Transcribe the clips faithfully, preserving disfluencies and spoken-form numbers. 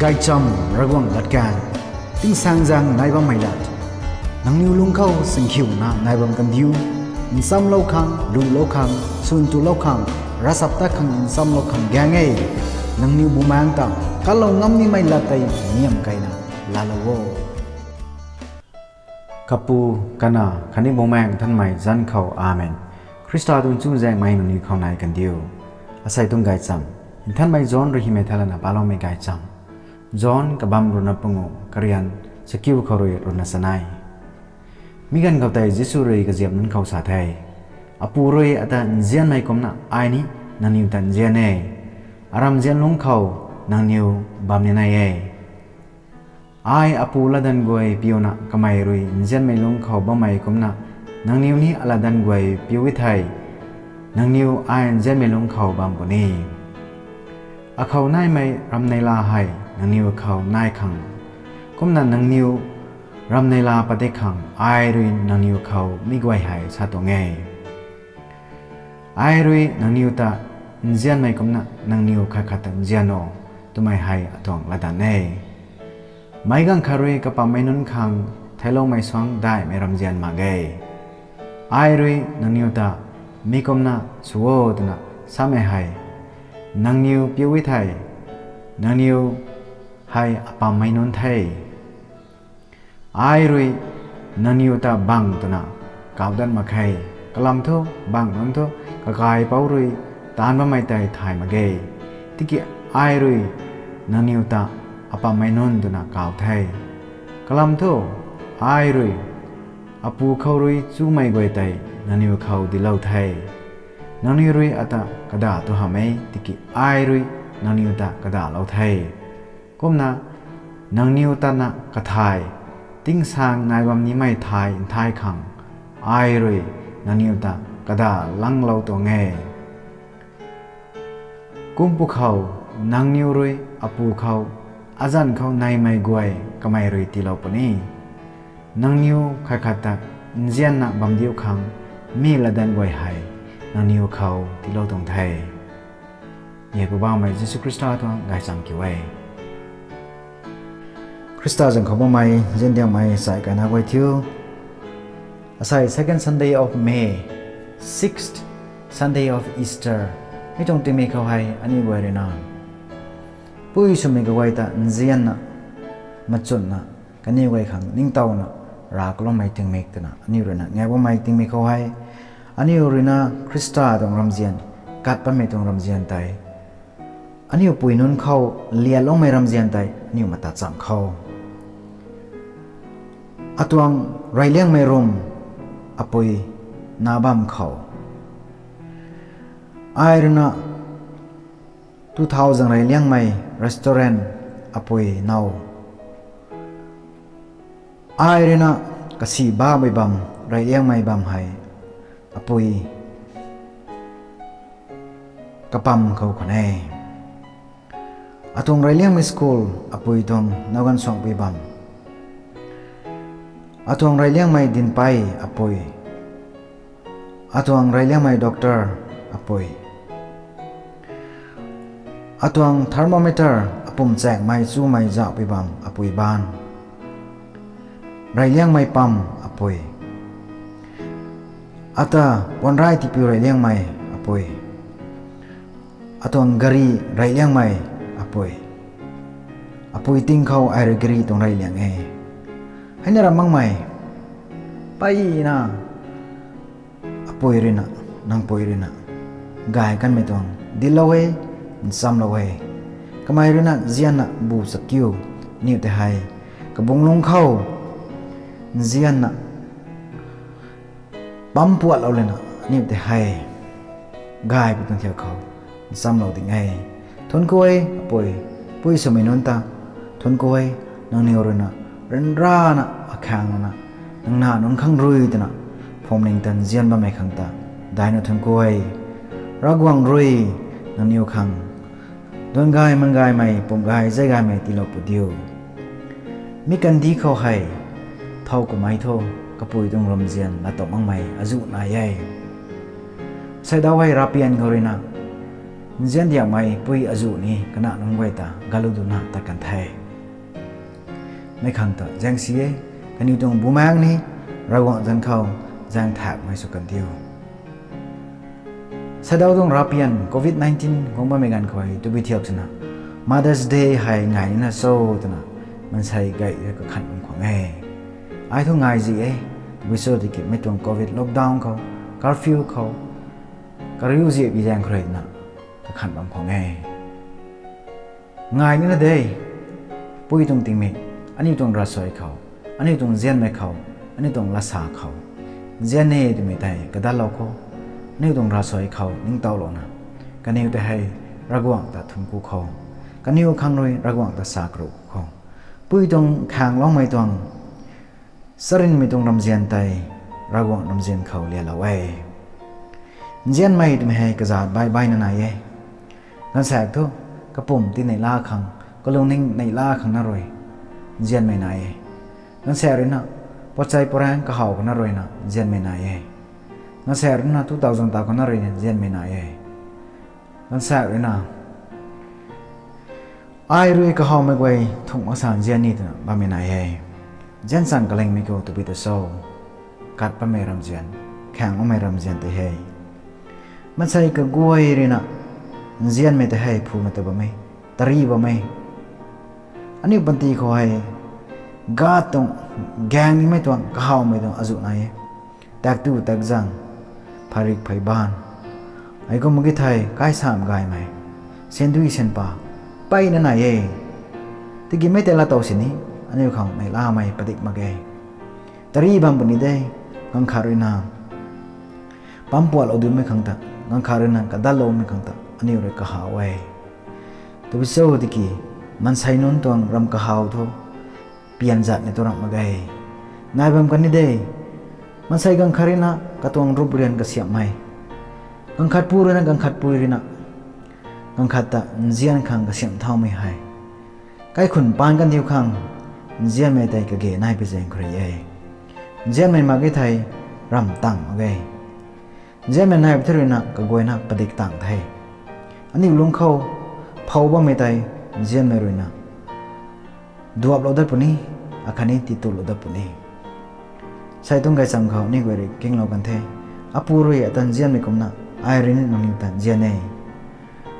Gaychamv Ravguangc latkaeng, tingsaengzaeng nai bammei lat. Nangniw lungc khou singkhiuna nai bam kandiu, nchamlou khang, lulou khang, swn tulou khang, ravchaptat khang nchamlou khang gaeng e. Nangniw bumaengc ta kalou ngam nimei lat tei niam keyna laalou o. Kapu, Kanac khatni Bumaengh Nthanmei zanc khou, Amen. Khrista tuang chuzaenghmei nangniw khou nai kandiu. Asei tuang gaychamv, Nthanmei John rui hymei thei lana paloumei gaychamv. John kabamv ruhna panguh, karian chakiu khou rui ruhna chanei. Mi ganv khou tei Jisu rui kaziap nunc khou sa the, Apu rui ata nzianmei kumcna ai ni nangniw ta nzian e. Aramzian lungc khou nangniw bam ni nai e. Ai Apu latdanv guay piuna kamei rui nzianmei lungc khou bammei kumcna nangniw ni alatdanv guay piu e thei, nangniw ai nzianmei lungc khou bam puni. Akhou naimei ramneila hei nangniw khou nai khang, kumna nangniw ramneila padik khang ai rui nangniw khou mi guay hei sa tuang e. Ai rui nangniw ta nzianmei kumcna nangniw khat khat ta nzian o, twmei hei atuang latdanv e. Meic ganv khat rui kapammei nunc khang theicloumei suangc daihmei ramzian mak ge. Ai rui nangniw ta mi kumcna sw o twna samei hei, nangniw piu e thei, nangniw hei apammei nunc the. Ai rui nangniw ta bang twna kauc dat mak khe. Kalam thu, bang nunc thu, kakaipouc rui taanv bammei tei thay mak ge. Tiki ai rui nangniw ta apammei nunc twna kauc the. Kalam thu, ai rui Apu khou rui chumei guay tei nangniw khou dinclou the. Nangniw rui ata kadac tu hamh e, tiki ai rui nangniw ta kadahlou the. Kumna nangniw tatna kathai, tingsaeng nai bam nimei thai nthai khang, ai rui nangniw ta kadahlou tuang e. Kum pwkhou, nangniw rui Apu khou, azanc khou naimei guay kamei rui tiilou puni. Nangniw khat khat ta nzianna bam diu khang, mi latdanv guay hei nangniw khou tiilou tuang the. E Poubauhmei Jisu Khrista tuang gaychamv kiu e. Khrista zanc khou bammei nziandiangmei sai kaina guay thiu, asei second Sunday of May, sixth Sunday of Easter, mi tuang tingmik khou hei aniu guay ruina pui swmei kaguay ta nzianna, machunna, kaniw guay khang ningtowna, rav kaloumei tingmik twna aniu ruina ngai bammei tingmik khou hei, aniu ruina Khrista tuang ramzian, kat patmei tuang ramzian tei, aniu pui nunc khou lianloumei ramzian tei aniu mata chamv khou, atuang reyliangmei room apui na bam khou, ai ruina two thousand reyliangmei restaurant apui now, ai ruina kasi bammei bam, reyliangmei bam hei apui kapam khou khwan e. Atuang reyliangmei school apui tuang now ganv suangpui bam, atuang reyliangmei dinpei apui, atuang reyliangmei doctor apui, atuang thermometer apum chaekmei chumei zauhpui bam apui baan, reyliangmei pam apui, ata puanray tipiu reyliangmei apui, atuang gari reyliangmei apui, apui ting khou ai rui gari tuang reyliang e. Heina ram makmei, mpeyna apui ruina, nang pui ruina gay kanmei tuang dinclou e, nchamlou e. Kamei ruina nzianna bu chakiu, aniu tei hei kabung lungc khou nzianna pam puatlou lana aniu tei hei gaypui tuang thiak khou nchamlou ding e. Thuancku e apui, pui swmei nunc ta thuancku e. Nangniw ruina ryanrana akhaeng lana, nang na nunc khang rui twna phuamling ta nzian bammei khang ta daihna thuancku e. Ravguangc rui nangniw khang duan gay, man gaymei, pum gay, zay gaymei tiilou pu diu. Mi kandih khou hei thow kumei thu kapui tuang ramzian lattow makmei azuh nai e. Seidaw hei ravpian khou ruina Nzian diakmei pui azuh ni kana nunc guay ta galu duna tat kan the. Mei khang ta zaeng si e, kaniw tuang bumaengc ni Ravguangc zanc khou zaeng thakmei sw kan diu. Sadaw tuang rapian covid nineteen guang bammei ganv khou hei tabui thiak swna Mother's Day hei ngai nina cho twna mansei gay kakhan bam khwan e. Ai thu ngai zi e, tabui cho tiki mei tuang covid lockdown khou, curfew khou, kariu ziap bi zaeng khou rui na kakhan bam khwan e. Ngai nina de, pui tuang tingmik, aniu tuang ravsuai khou, aniu tuang nzianmei khou, aniu tuang lasa khou nzian e twmei tei kadatlou khou, aniu tuang ravsuai khou ningtowlouna, kaniw tei hei Ravguangc ta thun ku khou, kaniw khang rui Ravguangc ta sa karu ku khou, pui tuang khaengloumei tuang charynmei tuang ramzian tei Ravguangc ramzian khou lialou e. Nzianmei twmei hei kazat baih baihna nai e. Gaanvsaekc thu kapumc ti neihla khang, kalungning neihla khang na rui nzianmei nai e. Gaanvsaekc rui na pochei poraengc kahaw khou na rui na nzianmei nai e. Gaanvsaekc rui na two thousand ta khou na rui na nzianmei nai e. Gaanvsaekc rui na ai rui kahawmei guay thungh mak sa nzian ni twna bammei nai e. Nzian chang kalingmei khou tabui ta cho, kat bammei ramzian, khaengloumei ramzian tei he. Mansei kaguay rui na nzianmei tei hei phuna ta bam e, tari bam e. Aniu panty khou hei God tuang gaeng nimei tuang kahawmei tuang azuh nai e. Taktu takzang, pharik pheibaanv, heikum ki thei kaisamh gaymei, sandui sanpa, peyna nai e. Tiki mei tei laatow sini, aniu khang neihlamei padik mak ge. Tari bam puni de, ganv khat rui na pampuatlou duimei khang ta, ganv khat rui na kadatloumei khang ta aniu rui kahaw e. Tabui cho tiki mansei nunc tuang ram kahaw thu pian zat ni tu ramh mak ge. Nai bam kan ni de. Mansei ganv khat rui na katuang rup rian kasiamhmei, ganv khat pu rui na ganv khat pui rui na ganv khat ta nzian khang kasiamh thaumei hei kaikhun paan kandiu khang nzianmei tei kage nai pi zaeng khou rui e. Nzianmei mak ge thei ramh tang mak ge. Nzianmei nai pi the rui na kaguayna padik tang the. Aniu lungc khou phou bammei tei nzianmei rui na duaplou dat puni, akhatni tituplou dat puni. Sei tuang gaychamv khou ni guay rui kinglou kan the. Apu rui ata nzianmei kumna, ai rui ni nangniw ta nzian e.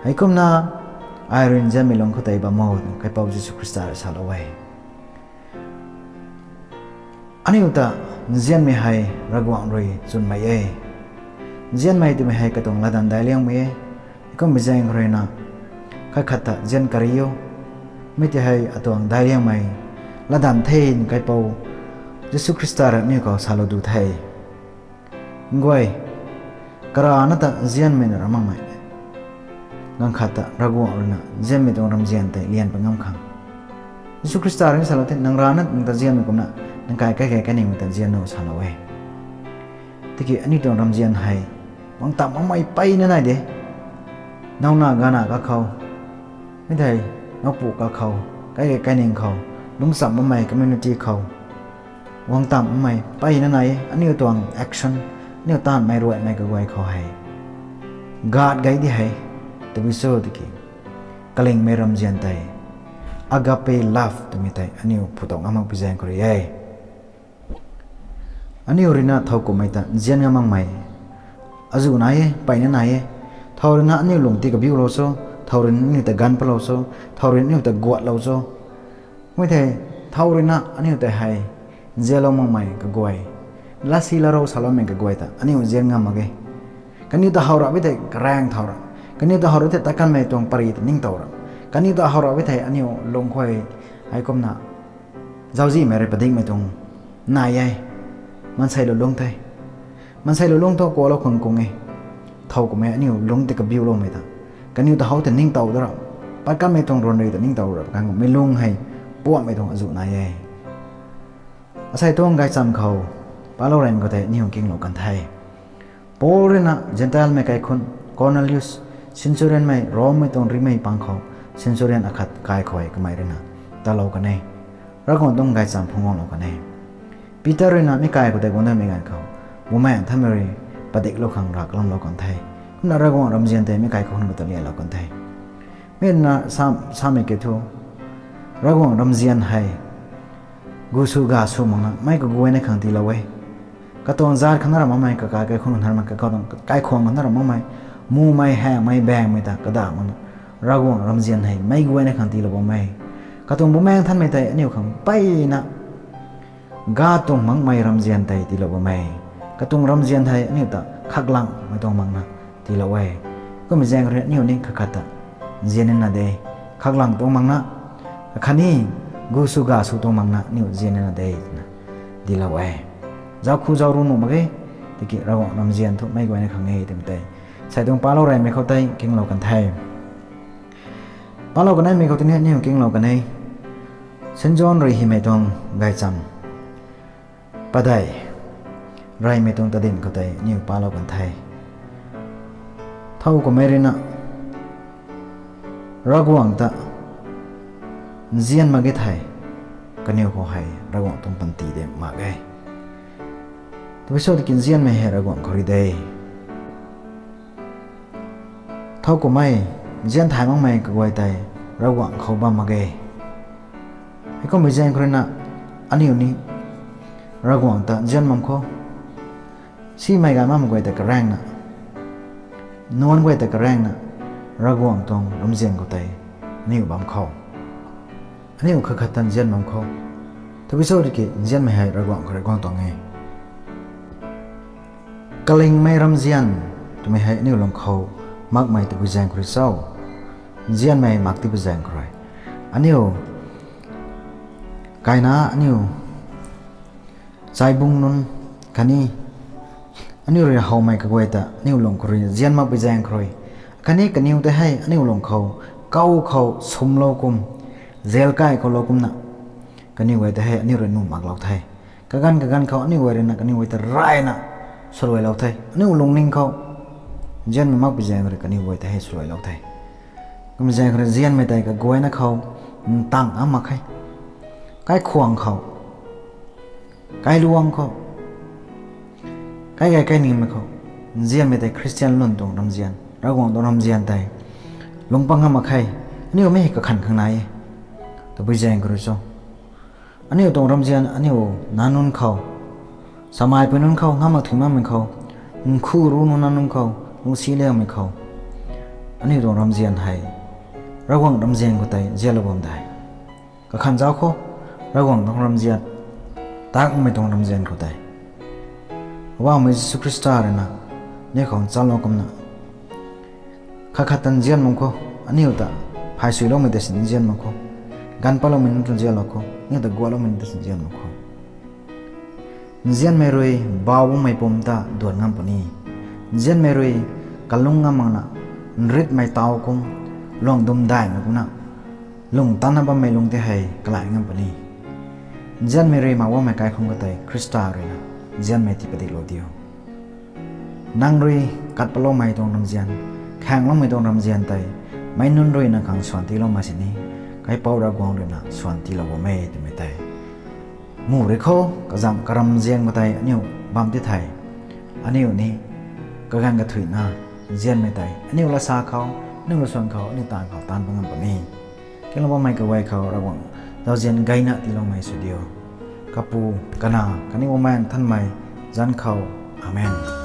Heikumna ai rui nzianmei lungc khou tei bam o, twna Kaipouc Jisu Khrista rui salou e. Aniu ta nzianmei hei Ravguangc rui chwnmei e. Nzianmei twmei hei katuang latdanv daic liangmei e. Heikum zaeng khou rui na khat khat ta nzian kari o. Mi tei hei atuang daic liangmei latdanv the, Kaipouc Jisu Khrista rui aniu khou salou du the. Nguay, karana ta nzianmei na ra makmei, ganv khat ta Ravguangc rui na nzianmei tuang ramzian tei lian pat ngam khang, Jisu Khrista rui salou the, nang rana nang ta nzianmei kumna nang kai kaikei kaningmei ta nzian o, salou e. Tiki aniu tuang ramzian hei guang tam makmei peyna nai de. Nauna gana kakhou, mi thei, nowpu kakhou, kaikei kaning khou, lungcham makmei community khou guang tam makmei peyna nai e. Aniu tuang action, aniu taanvmei ruaimei kaguay khou hei God gay di hei. Tabui cho tiki kalingmei ramzian tei, agape love twmei tei aniu phutow ngam mak pi zaeng khou rui e. Aniu rui na thow kumhmei ta nzian ngam makmei azuh nai e, peyna nai e. Thow rui na aniu lung ti kabiulou cho, thow rui na aniu ta ganv palou cho, thow rui na aniu ta guatlou cho, mi thei, thow rui na aniu tei hei nzianlou makmei kaguay, latsi latrou saloumei kaguay ta aniu nzian ngam mak ge. Kaniw ta how rap e thei karaeng thow ra, kaniw ta how rap e thei tat kanmei tuang pary ta ningtow ra, kaniw ta how rap e thei aniu lung khou heikumna zauczihmei rui padikmei tuang nai e. Maansei lulungc the, maansei lulungc thu kuaklou khang kung e. Thow kumhmei aniu lungc ti kabiuloumei ta, kaniw ta how ta ningtow da ra, pat kanmei tuang ruanri ta ningtow ra, kang kumhmei lung hei puamhmei tuang azuh nai e. Asei tuang gaychamv khou palou reymei khou tei aniu kinglou kan the. Paul rui na Zentelmei kaikhun Kornelius, centurionmei, Rommei tuang rimei pang khou centurion akhat kai khou hei kamei rui na talou kan e. Ravguangc tuang gaychamv phungc guanglou kan e. Peter rui na mi kai khou tei guang datmei ganv khou, Bumaengh Nthanmei rui padiklou khang ravkalamlou kan the. Kumna Ravguangc ramzian tei mi kaikhunc khou ta lialou kan the. Mi na sa, samei kiu thu, Ravguangc ramzian hei gu sw ga sw makna mei kaguayna khang tiilou e. Katuang zaat khang na ram makmei, kakai kaikhunc khang na ram makmei, kakatuang kaikhwang khang na ram makmei, mumei, haengmei, baengmei ta kada makna, Ravguangc ramzian hei meic guayna khang tiilou bam e. Katuang Bumaengh Nthanmei tei aniu khang mpeyna ga tuang makmei ramzian tei tiilou bam e. Katuang ramzian hei aniu ta khaklangmei tuang makna tiilou e. Kummei zaeng khou rui aniu ni khat khat ta nzian nina de. Khaklang tuang makna, akhatni gu sw ga sw tuang makna aniu nzian nina de twna tiilou e. Zauc khou zauc ru nuh mak ge, tiki Ravguangc ramzian thu meic guayna khang e twmei tei sei tuang palou reymei khou tei kinglou kan the. Palou kanmei khou tei ni aniu kinglou kan e. Saint John rui hymei tuang gaychamv padeih, reymei tuang tadin khou tei aniu palou kan the. Thowkumhmei rui na Ravguangc ta nzian mak ge thei, kaniw khou hei Ravguangc tuang panty de mak ge. Tabui cho tiki nzianmei hei Ravguangc khou rui de. Thowkumhmei, nzian thay makmei kaguay tei Ravguangc khou bam mak ge. Heikummei zaeng khou rui na, aniu ni Ravguangc ta nzian bam khou, simei gay makmei guay ta karaengna, nuanc guay ta karaengna, Ravguangc tuang ramzian khou tei aniu bam khou, aniu khat khat ta nzian bam khou, tabui cho tiki nzianmei hei Ravguangc khou rui guang tuang e. Kalingmei ramzian twmei hei aniu lung khou makmei tabui zaeng khou rui cho? Nzianmei mak tipui zaeng khou rui, aniu kaina, aniu chaibung nunc khatni aniu rui howmei kaguay ta aniu lung khou rui nzian makpui zaeng khou rui, khatni kaniw tei hei aniu lung khou, kau khou sumlou kum, jail kai khou lou kumna, kaniw guay tei hei aniu rui nuh maklou the. Kaganv kaganv khou aniu guay rui na kaniw guay ta rayna swluailou the. Aniu lungning khou nzianmei makpui zaeng khou rui kaniw guay tei hei swluailou the. Kummei zaeng khou rui nzianmei tei kaguayna khou ntang a mak khe. Kaikhwang khou, kailuang khou, kaigay kainingmei khou, nzianmei tei Khristian lwn tuang ramzian, Ravguangc tuang ramzian tei lungc pat ngam mak khe. Aniu mei hei kakhan khang nai e. Tabui zaeng khou rui cho? Aniu tuang ramzian aniu nac nunc khou, samaipui nunc khou, ngam mak thuy makmei khou, nkhu ru nunc nac nunc khou, lungcsi liangmei khou, aniu tuang ramzian hei Ravguangc ramzian khou tei nzianlou bam de. Kakhan zauc khou, Ravguangc tuang ramzian, takmei tuang ramzian khou tei Poubauhmei Jisu Khrista rui na aniu khou nchamlou kumna, khat khat ta nzian bam khou, aniu ta phay suiloumei tei si nzian bam khou, ganv patloumei nunc ta nzianlou khou, aniu ta guatloumei nunc ta si nzian bam khou, nzianmei rui baubammei pum ta duan ngam puni. Nzianmei rui kalung ngam makna, nritmei tau kum, luang dum daihmei kumna, lung tanna bammei lung tei hei kalai ngam puni. Nzianmei rui mak bammei kaikhunc khou tei Khrista rui na nzianmei tii padiklou diu. Nang rui kat patloumei tuang ramzian, khaengloumei tuang ramzian tei meic nunc rui nang khang swan tiilou mak sini, Kaipouc Ravguangc rui na swan tiilou bam e twmei tei mu rui khou, kazam karamzian khou tei aniu bam ti thei, aniu ni kaganv kathuina nzianmei tei aniu lasa khou, aniu laswan khou, aniu taanv khou taanv pat ngam puni. Kinglou bammei kaguay khou Ravguangc zauzian gayna tiiloumei sw diu. Kapu, Kanac khatni Bumaengh Nthanmei zanc khou. Amen.